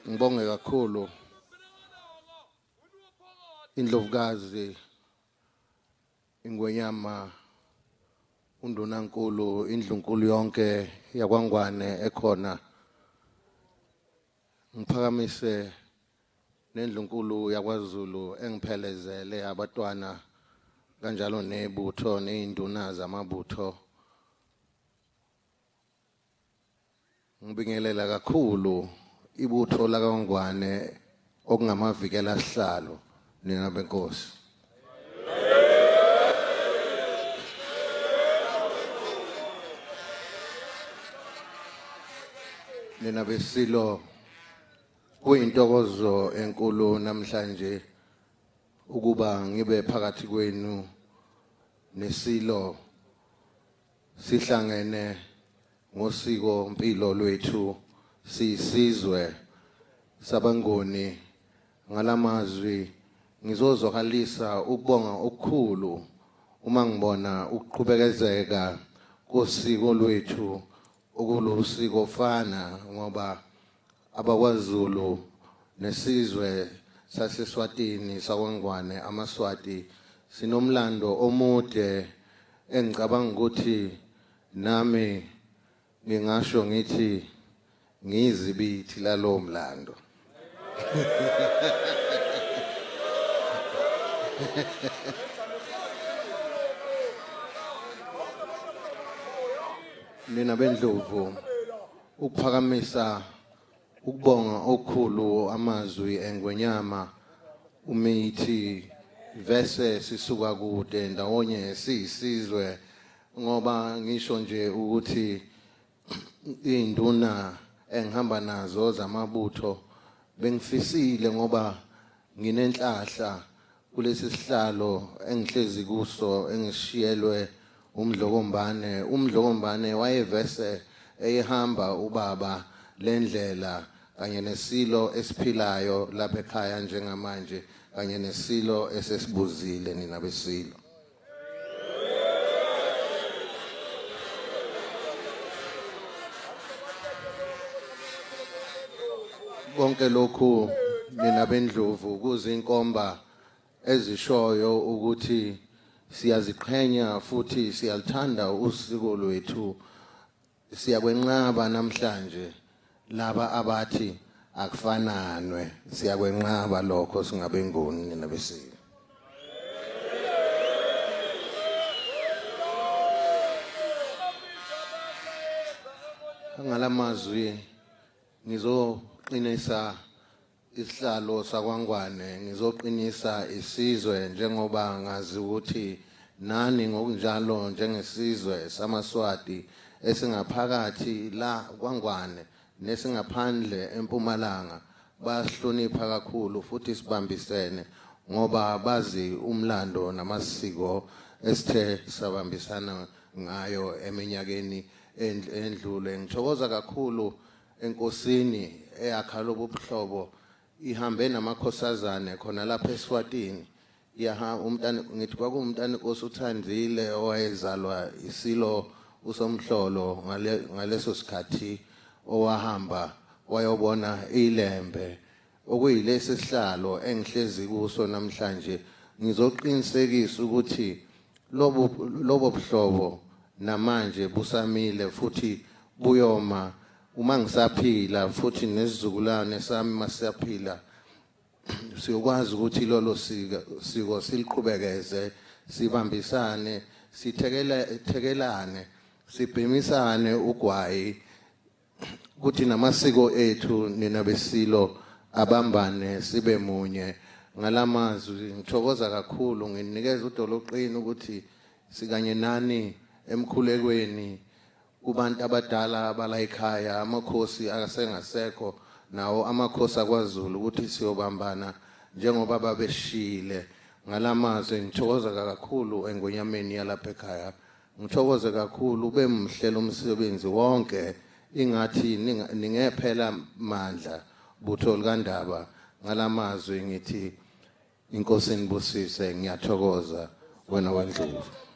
Ngibonge kakhulu Indlovukazi Ingwenyama uNdunankulu indlunkulu yonke yakwaNgwane ekhona. Ngiphakamise nendlunkulu yakwaZulu engiphelezele abatwana kanjalo nebutho nezinduna zamabutho. Ngibingelela kakhulu ibutho lakaNgwane okungamavikela sihlalo nina benkosi. Nina besilo, kuyintokozo enkulu namhlanje ukuba ngibe phakathi kwenu nesilo, sihlangene ngosiko impilo lwethu siyisizwe sabangoni. Ngalamazwi ngizozwakalisa ukubonga okukhulu uma ngibona ukuqhubekezeka kosiko lwethu okulusiko fana, ngoba abakwaZulu nesizwe saseSwatini sakwaNgwane amaSwati sinomlando omude engicabanga ukuthi nami ngingasho ngithi ngiyizibithi lalowo mlando. Nina bendlovu, ukuphakamisa ukubonga okukhulu amazwi engwenyama umithi vese sisuka kude ndawonye siyisizwe, ngoba ngisho nje ukuthi induna engihamba nazo zamabutho bengifisile ngoba nginenhlahla kulesi sihlalo engihlezi kuso engishiyelwe uMdlokombane. UMdlokombane wayevese eyihamba ubaba lendlela kanye nesilo esiphilayo lapha ekhaya njengamanje kanye nesilo esesibuzile nina besilo. Konke lokhu nina bendlovu kuzinkomba ezishoyo ukuthi siyaziqhenya futhi siyalithanda usiko lwethu. Siyakwenqaba namhlanje laba abathi akufananwe, siyakwenqaba lokho singabengoni nina besilo. Ngalamazwi ngizoqinisa isihlalo sakwaNgwane, ngizoqinisa isizwe njengoba ngazi ukuthi nani ngokunjalo njengesizwe samaSwati esingaphakathi la kwaNgwane nesingaphandle eMpumalanga bahlonipha kakhulu futhi sibambisene ngoba bazi umlando namasiko esithe sabambisana ngayo eminyakeni endlule. Ngithokoza kakhulu enkosini eyakha lobu buhlobo, ihambe namakhosazane khona lapha eSwatini. Yaha umntana, ngithi kwakuwumntana inkosi uThandile owayezalwa isilo uSomhlolo ngaleso sikhathi, owahamba wayobona ilembe okuyilesi sihlalo engihlezi kuso namhlanje. Ngizoqinisekisa ukuthi lobo buhlobo namanje busamile futhi buyoma uma ngisaphila, futhi nesizukulwane sami masiyaphila siyokwazi ukuthi lolo siko siliqhubekeze, sibambisane, sithekelane, sibhemisane ugwayi kuthi namasiko ethu nina besilo abambane sibe munye. Ngalamazwi ngithokoza kakhulu, nginikeza udoloqini ukuthi sikanye nani emkhulekweni kubantu abadala abala ekhaya, amakhosi asengasekho nawo amakhosi akwaZulu, ukuthi siyobambana njengoba babeshile. Ngalamazwi ngithokoza kakhulu engonyameni yalapha ekhaya, ngithokoze kakhulu, ube mhle lo msebenzi wonke, ingathi ningephela mandla butho likaNdaba. Ngalamazwi ngithi inkosi nibusise, ngiyathokoza wena waNdlovu.